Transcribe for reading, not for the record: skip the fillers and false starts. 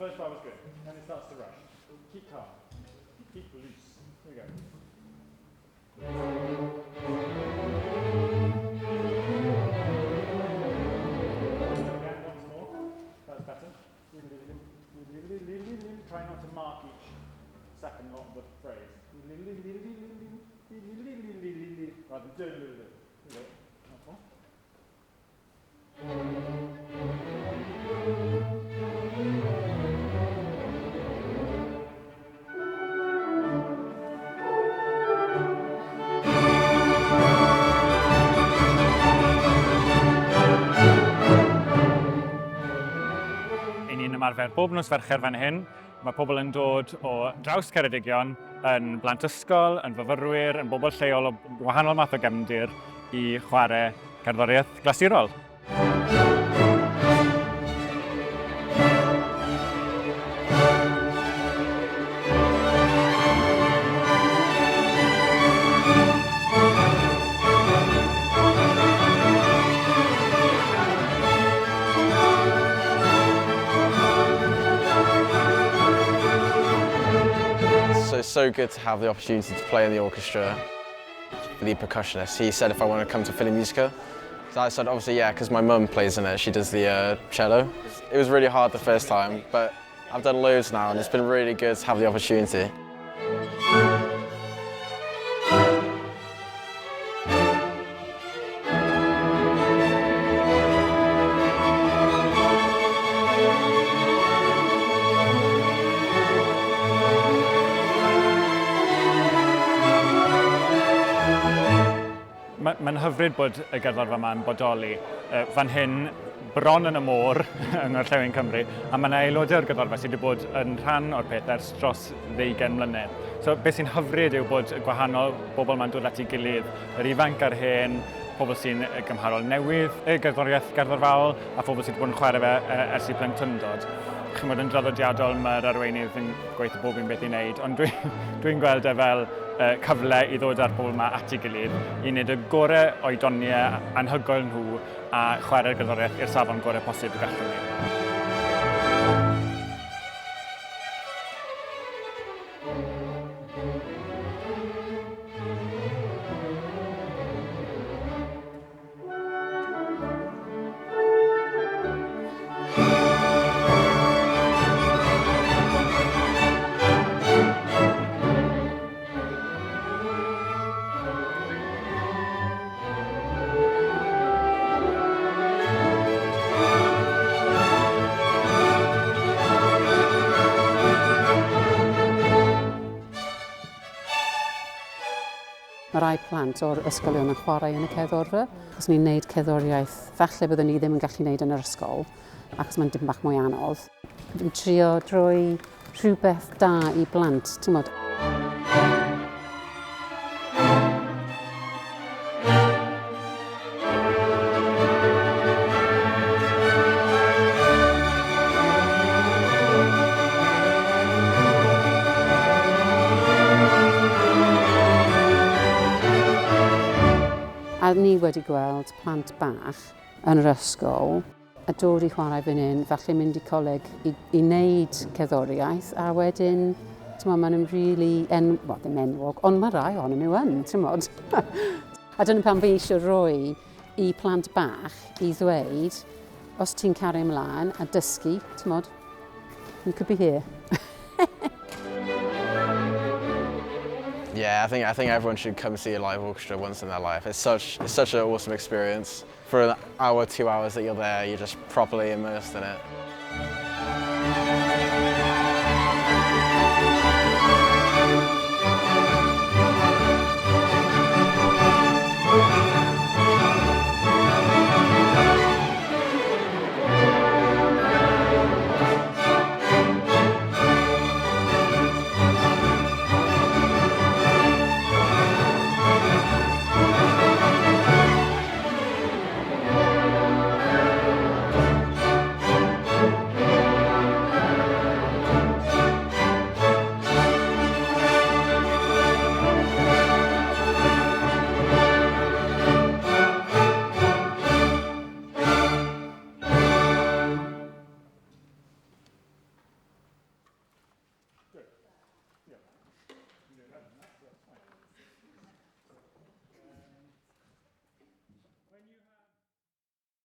That first bar was good. Then it starts to rush. Keep calm. Keep loose. Here we go. Again, once more. That's better. Try not to mark each second lot of the phrase. Rather than. Here we go. Once more. Y'n ni'n ymarfer bob nos Fercher fan hyn. Mae pobl yn dod o draws Ceredigion, yn blant ysgol, yn fyfyrwyr, yn bobl lleol o wahanol math o gefndir i chwarae cerddoriaeth glasurol. So it's so good to have the opportunity to play in the orchestra. The lead percussionist, he said if I want to come to Philomusica. So I said obviously yeah, because my mum plays in it, she does the cello. It was really hard the first time, but I've done loads now and it's been really good to have the opportunity. Mae'n hyfryd bod y gerddorfa yma'n bodoli. Fan hyn, bron yn y môr yng Ngorllewin Cymru, a mae yna aelodau o'r gerddorfa sydd wedi bod yn rhan o'r peth ers dros 20 mlynedd. So beth sy'n hyfryd yw bod y gwahanol bobl ma'n dod at ei gilydd, yr ifanc a'r hen, pobl sy'n gymharol newydd y gerddoriaeth gerddorfaol, a phobl sydd wedi bod yn chwarae fe ers eu plentyndod. Chimod, yn draddodiadol mae'r arweinydd yn gweithio bob un beth i wneud, ond dwi'n dwi gweld e fel cyfle i ddod â'r bobl yma at ei gilydd, i wneud y gorau o'i doniau anhygoel nhw a chwarae'r gerddoriaeth i'r safon gorau posib y gallwn ni. Mae rai plant o'r ysgolion yn chwarae yn y cerddorfa. Os ni'n neud cerddoriaeth, falle byddwn ni ddim yn gallu neud yn yr ysgol, achos mae'n dipyn bach mwy anodd. Fi'n trio droi rhywbeth da i blant, ti'n modd. A ni wedi gweld plant bach yn yr ysgol a dod i chwarae fan hyn, falle mynd i coleg i, i wneud cerddoriaeth, a wedyn, ti'n maen nhw'n really, en, well, ddim enwog, ond mae rai ohonyn nhw yn, ti'n modd. A dyna pam fi eisiau rhoi i plant bach i ddweud, os ti'n cario ymlaen a dysgu, ti'n modd, you could be here. Yeah, I think everyone should come see a live orchestra once in their life. It's such an awesome experience. For an hour, 2 hours that you're there, you're just properly immersed in it.